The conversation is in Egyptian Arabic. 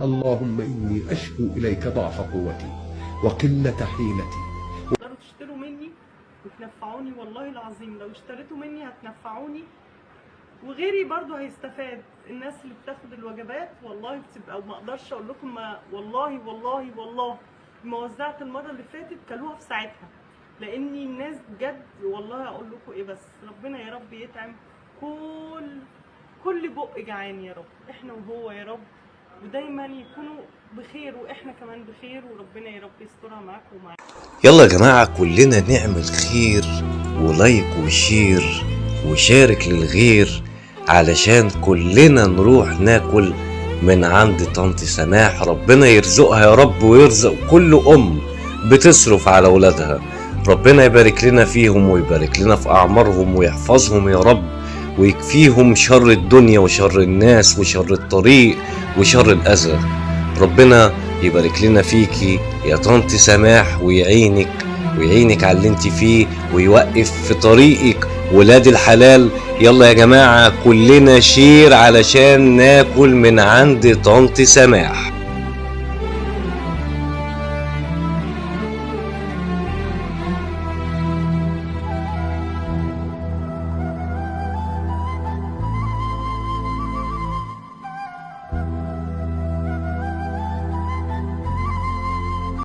اللهم إني أشكو إليك ضعف قوتي وقلة حيلتي. تقدروا تشتروا مني وتنفعوني، والله العظيم لو اشتريتوا مني هتنفعوني وغيري برضو هيستفاد. الناس اللي بتاخد الوجبات والله بتبقى، وما اقدرش اقول لكم، ما والله والله والله ما وزعت المرة اللي فاتت كلوها في ساعتها، لاني الناس بجد والله اقول لكم ايه، بس ربنا يا رب يطعم كل بق جعان يا رب، احنا وهو يا رب، ودايما يكونوا بخير واحنا كمان بخير، وربنا يا رب يسترها معاكم ومعانا. يلا يا جماعة كلنا نعمل خير و like و share وشارك للغير، علشان كلنا نروح ناكل من عند طنط سماح. ربنا يرزقها يا رب ويرزق كل أم بتصرف على ولادها. ربنا يبارك لنا فيهم ويبارك لنا في أعمارهم ويحفظهم يا رب، ويكفيهم شر الدنيا وشر الناس وشر الطريق وشر الأذى. ربنا يبارك لنا فيكي يا طنط سماح، ويعينك ويعينك على اللي انت فيه، ويوقف في طريقك ولاد الحلال. يلا يا جماعة كلنا share علشان ناكل من عند طنط سماح.